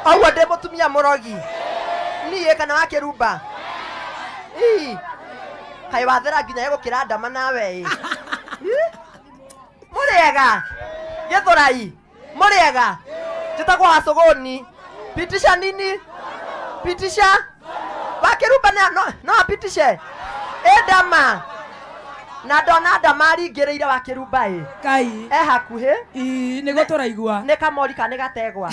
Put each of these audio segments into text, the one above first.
Ũguo ndĩ mũtumia mũrogi niĩ kana wa kĩrumba? Ii. Kaĩ wathera nginya ĩgũkĩra ndama nawe ĩ. Ii. Mũrĩega Gĩthũrai, mũrĩega. Njĩtagwo Wacũgũni. Pitisha nini, pitisha wakĩrumba no, no apitishe ĩ ndama na ndona ndama aringĩrĩire wakĩrumba ĩ. Kai. E hakuhĩ. Ii, nĩguo tũraigua. Nĩ kamori ka nĩ gategwa?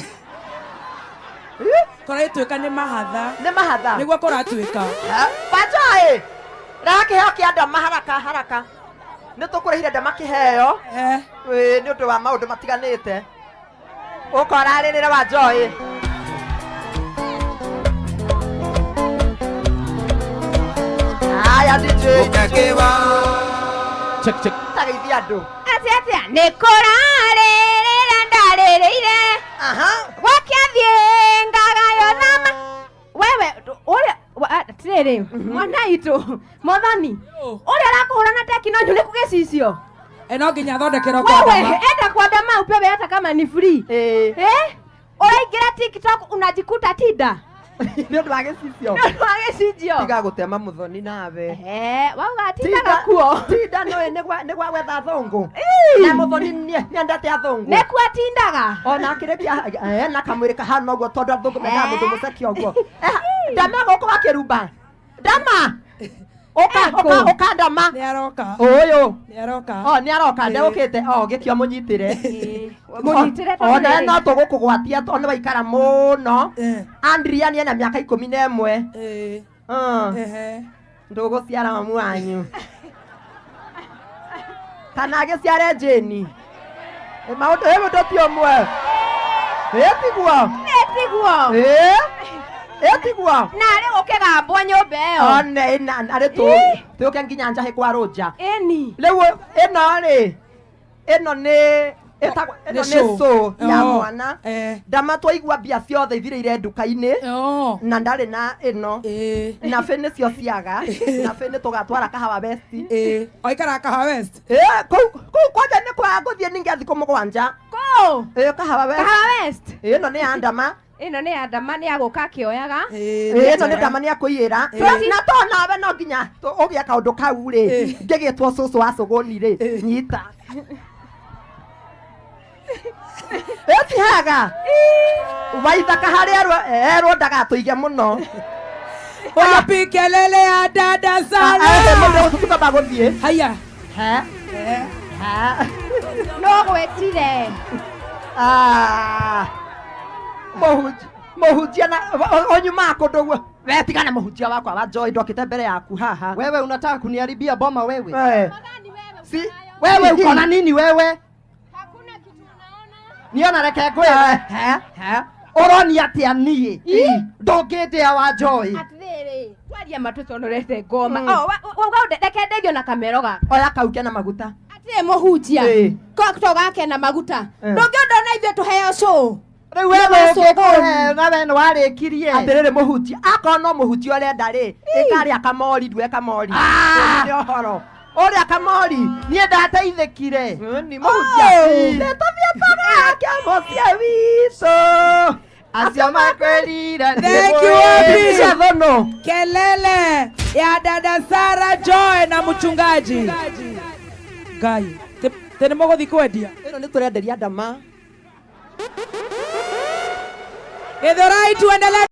Kũratuĩka nĩ mahatha. Nĩ mahatha. Nĩguo kũratuĩka. Wanjoĩ reha kĩheo kĩa ndama haraka haraka. Nĩ tũkũrĩhire ndama kĩheo. Ĩĩ, nĩ ũndũ wa maũndũ matiganĩte. Ũkorarĩrĩre Wanjoĩ. Aya DJ. Check, check. Tageithia andũ. Atĩa atĩa nĩ kũrarĩrĩra ndarĩrĩire. Aha. Gwakĩathiĩ ngagayo thama. Wewe ũrĩa atirĩrĩ mwana itũ Mwathani ũrĩa arakũhũra na tekino nyũrĩku gĩcicio. E no nginya athondekerwo kwa Wewe ndama. enda kwa ndama upewe hata kama ni free. Eh. Eh? Ũraingĩra TikTok unajikuta tinda. Nĩ ũndũ wa gĩcicio. Nĩ ũndũ wa gĩcicio. Tiga gũtema mũthoni nawe. Eh, wauga tindaga kuo. Tinda nĩ nĩ gwa nĩ gwa gwetha athũngũ. Na mũthoni nĩendete athũngũ. Nĩkuo atindaga. Ona akĩrĩkia na kamwĩrĩ kahana ũguo tondũ athũngũ mendaga mũndũ mũceke ũguo. Ndama gũkũ wa kĩrumba. Ndama. Ũka ũka ũka ndama. Nĩ aroka. Ũyũ. Nĩ aroka. O nĩ aroka ndegũkĩte o gĩkio mũnyitĩre. Mũnyitĩre O tondũ nawe rĩrĩ. no tũgũkũgwatia tondũ nĩ waikara mũno. Eh. Andrea nĩ ena mĩaka 11. Eh. Ehe. Ndũgũciara mamu wanyu. Kana agĩciare Jane. Ĩ, maũndũ ĩ ũndũ ti ũmwe. Ĩ tiguo. Ĩ tiguo. Ĩ ĩ tiguo. Na arĩ gũkĩgambwo nyũmba ĩyo. One na arĩ tũ tũke nginya njahĩ kwa rũnja. Ĩni. Rĩu ĩno rĩ ĩno nĩ ĩtagwo ĩno Nĩ nĩ show. show ya Oh, mwana. Ndama twaigua mbia ciothe ithirĩire nduka-inĩ na ndarĩ na ĩno na bĩ nĩcio ciaga na bĩ nĩ tũgatwara Kahawa West. Oikaraga Kahawa West? Kũu kũu kwanja nĩ kwa ngũthiĩ ningĩ thikũ 7. Kũu? Kahawa West. Kahawa West. Ĩno nĩ ya ndama. Ĩno nĩ ya ndama nĩ ya gũka akĩoyaga. Ĩno nĩ ndama nĩ akũiyĩra. Na to nawe no nginya ũgĩe kaũndũ kau rĩ ngĩgĩtwo cũcũ wa cũgũni rĩ nyita. Ĩtihaga waithaka harĩa erwo ndagatũige mũno. Wapi kelele ya dada sana? Mũndũ ũcio gũthiĩ. Haya. He. He. No gwĩtire. Ah. Mũhunjia na onyumaga kũndũ guo. We tigana mũhunjia wakwa wa Joy ndokĩte mbere yaku haha. Wewe unataka kuniharibia boma wewe. Eh. Si wewe uko na nini wewe? Niona reke ngwĩre. Ũronia atĩa niĩ? Ndũngĩndĩa wa Joy. Atĩrĩrĩ, twaria ma tũconorete ngoma. Oh, wauga reke ndeithio na kamero gaka. Oya kau kena maguta. Atĩrĩ mũhunjia. To gake na maguta. Ndũngĩenda ona ithuĩ tũheo show. Rĩu wewe ũngĩkũhe na we nĩ warĩkirie. Atĩrĩrĩ mũhunjia, akorwo no mũhunjia ũrenda rĩ, ĩkarĩa kamori ndue kamori. Nĩ ũhoro. Ũrĩa kamori. Niĩ ndateithĩkire. Nĩ mũhunjia. Nĩ tũthiĩ tũgake mũciĩ witũ. Acio makwĩrire nĩ Thank you, mwĩrĩ. Abi. Thono. Kelele ya dada Sara Joy na mchungaji. Ngai, tene mũgũthiĩ kwendia. Ĩno nĩ tũrenderia ndama. Githurai tuendelee.